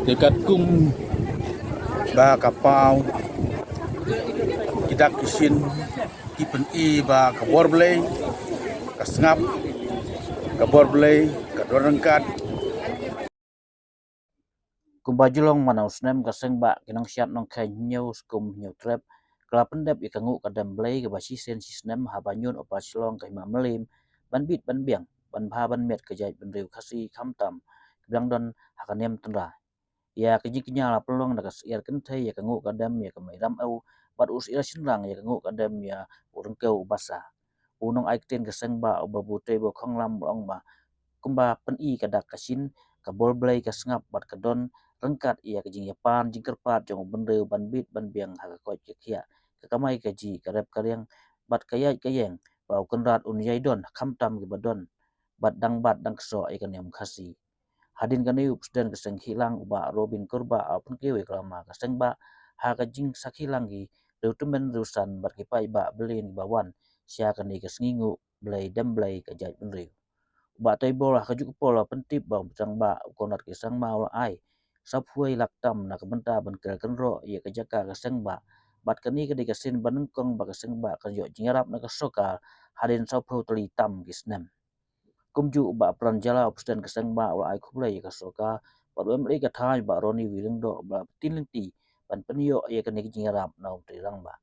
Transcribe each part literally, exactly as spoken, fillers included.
Te katkum ba ka paw ki dak ki shin ki pyni ba ka bor Blei ka sngap, ka bor Blei ka don ryngkat. Kumba ju long man u snem, ka seng bah ki nongshad nongkheiñ Hynñiewskum Hynñiewtrep ka la pyndep ïa ka nguh ka dem Blei kaba shisien shisnem haba ñiut u Bah Shlong ka Hima Mylliem ban bit ban biang, ban bha ban miat ka jaitbynriew Khasi, khamtam ki ba dang don ha ka niam tynrai. Ïa ka jingkñia la pynlong da ka syiar kynthei ïa ka nguh ka dem ïa ka Mei Ramew, bad u syiar shynrang ïa ka nguh ka dem ïa u Ryngkew u Basa. U nongai ktien ka seng bah, u Babu Teibo Khonglam, u la ong ba kumba pyni ka dak ka shin, ka bor Blei ka sngap bad ka don ryngkat ïa ka jingïapan jingkyrpad jong u bynriew ban bit ban biang ha ka koit ka khiah, ka kamai kajih, ka rep ka riang bad ka ïaid ka ïeng, ba u Kynrad un ïai don khamtam kiba don bad dang bat dang ksoh ïa ka niam Khasi. Hadien kane, u President ka seng Khihlang, u Bah Robin Kurbah, u pynkiew ïa ka lama ka seng bah ha ka jingsakhi lang ki riewtymmen riewsan bad ki paidbah Blei kiba wan sha kane ka sngi nguh Blei dem Blei ka jaitbynriew. U Bah Teibo ha kajuh ka por u la pyntip ba u President bah, u Conrad K Sangma, u la ai saphew lak tam na ka bynta ban kylla kynroh ïa ka jaka ka seng bah, bad kane ka dei ka sien ba nyngkong ba ka seng bah kan ïoh jingïarap na ka sorkar hadien saphew tylli tam ki snem. Kumjuh u Bah Pran Jala, u President ka seng bah, u la ai khublei ïa ka sorkar bad u M L A ka thaiñ, u Bah Ronnie V Lyngdoh, ba la btin lynti ban pynïoh ïa kane ka jingïarap na u Myntri Rangbah.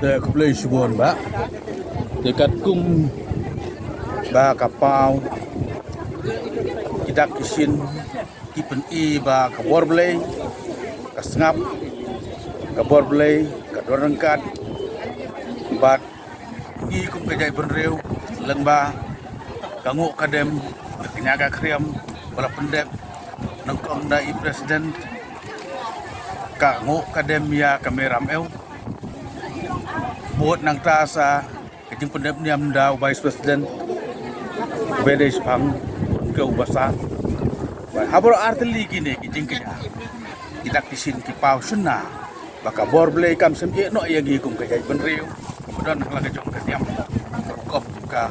Te khublei shibun bah. Te katkum ba ka paw ki dak ki shin ki pyni ba ka bor Blei ka sngap, ka bor Blei ka don ryngkat bad ngi kum ka jaitbynriew, lyngba ka nguh ka dem, ka kñia ka khriam ba la pyndep nyngkong da i President, ka nguh ka dem ïa ka Mei Ramew. Bad nangta sa ka jingpyndep niam da u Vice President, u Bah Dei Shipang, u Ryngkew u Basa. Bad ha baroh artylli kine ki jingkñia, ki dak ki shin ki paw shynna ba ka bor Blei kam shym ïeh noh ïa ngi kum ka jaitbynriew ba don ha la ka jong ka niam, kum ka,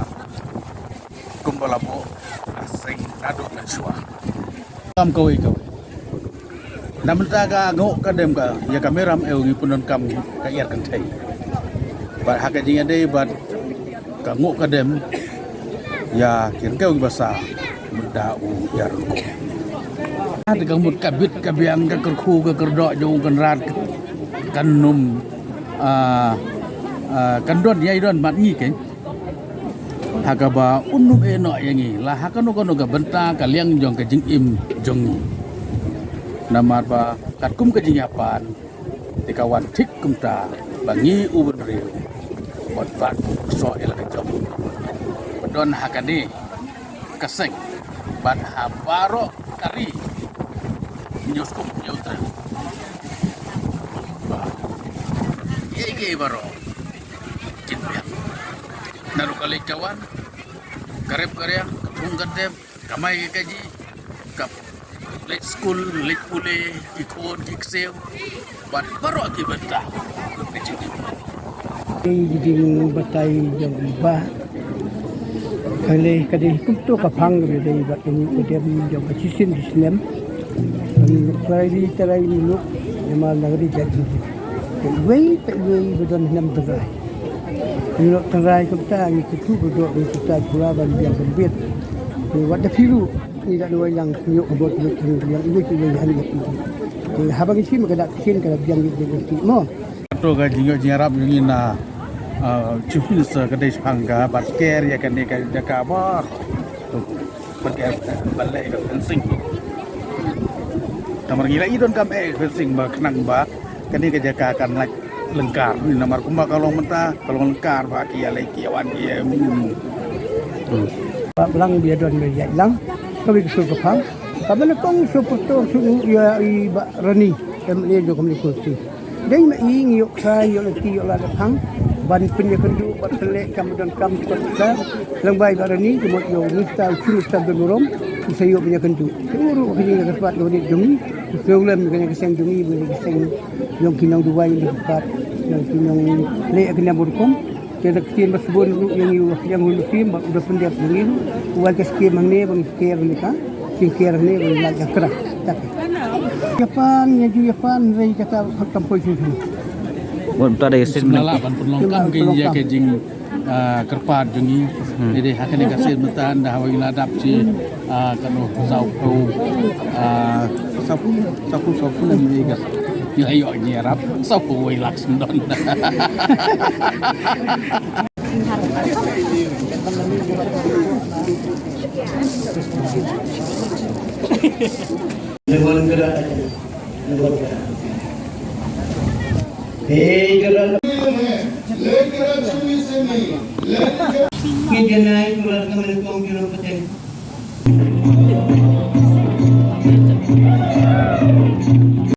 kumba la buh ka seng naduh mynshuwa. Kam kawei kawei. Na mynta ka nguh ka dem ka ïa ka Mei Ramew ngi pyndonkam ka ïar kynthei. Bad ha ka jingïadei bad ka nguh ka dem ïa ki Ryngkew ki Basa, mynta u ïar ryngkew. Te ka mut ka bit ka biang, ka kyrkhu ka kyrdoh jong u Kynrad kan nym, ah, ah, kan don ïai don mat ngi keiñ. Ha kaba un nym ïeh noh ïa ngi la ha kano kano ka bynta ka liang jong ka jingim jong ngi. Namar ba katkum ka jingïapan te ka wan thik kumta ba ngi u bynriew ban bat ksoh ïa la ka jong ba don ha kane ka seng bad ha baroh ka ri. Hynñiewskum Hynñiewtrep. Ba kiei kiei baroh kin biang. Naduh ka leit ka wan, ka rep ka riang, ka thung ka tem, ka kamai ka kajih, ka leit skul, leit pule, ki khun ki ksiew, bad baroh ki bynta. Ka jingim. Ka jingbatai jong u bah. Ka lei ka dei kumto ka phang ka dei bad ka nguh ka dem jong ka shisien shisnem. Ka nguh trai di trai ni luk, namar na ka dei ka jingim. Ka iwei ka iwei ba don ha niam tynrai. Ka nguh tynrai kumta ngi kyrkhu kyrdoh ngi kyrta kyrla ban biang ban bit. Ngi wat da phi ruh. Ngi la duwai lang, ngi ïoh ka bor, ngi ïoh ka bor, ngi ïoh ka bor, ngi ïoh ka bor. Te haba ngi shim ka dak shin ka la biang ngi ïoh ka bor mo. To ka jingïoh jingïarap jong ngi na, ah, Chief Minister ka dei shaphang ka ban ker ïa kane ka jaka ba. To ban ker ban leh ka fencing. Namar ngi la i donkam eh fencing ba khnang ba kane ka jaka kan lait lyngkar. Namar kumba ka long mynta ka long lyngkar ba ki ïaleit ki ïawan ki ïa, hmm. Hmm. Ba lang bia don bia ïaid lang ka wi ka sur ka phang. Ka ban kong sur pyrto sur ïa i Bah Rani, M L A jong ka Mawlai Constituency. Dei ma i ngi ïoh ksa ïoh lynti ïoh lad phang ban pynïakynduh ban pynleh kam donkam. Ka lang bai Bah Rani ka mut ïoh Minister u Chief Minister don burom. Sa ïoh pynïakynduh. Te u ruh ka jingïakynduh jong ngi. Te u lem ka jingïakynduh jong ngi, ka jingïakynduh jong ki nongduwai, jong ki nongpat, jong ki nongleh ka niam rukom. Te da ktien ba sbun ruh ïa ngi u Bah Khadjang Hun Bah Syiem ba u da pyndep ïa ngi ruh. U wan ka skim hangne ba ngi ker hangne ka, kin ker hangne ba ngi lait ïa kra. Japan, ïa ju Japan, rei kata kam poi sini. Bun, ta dei sien. Symlala ban pynlong kam ki ïa ka jing, ah, kyrpad jong ngi. Hmm. Dei dei ha kane ka sien mynta da hawa ngi la dap shi, ah, kano saw phew, ah, saw phew, saw phew, saw phew lem ngi gas. Ngi la ïoh ngi ïarap saw phew wei lak sendon.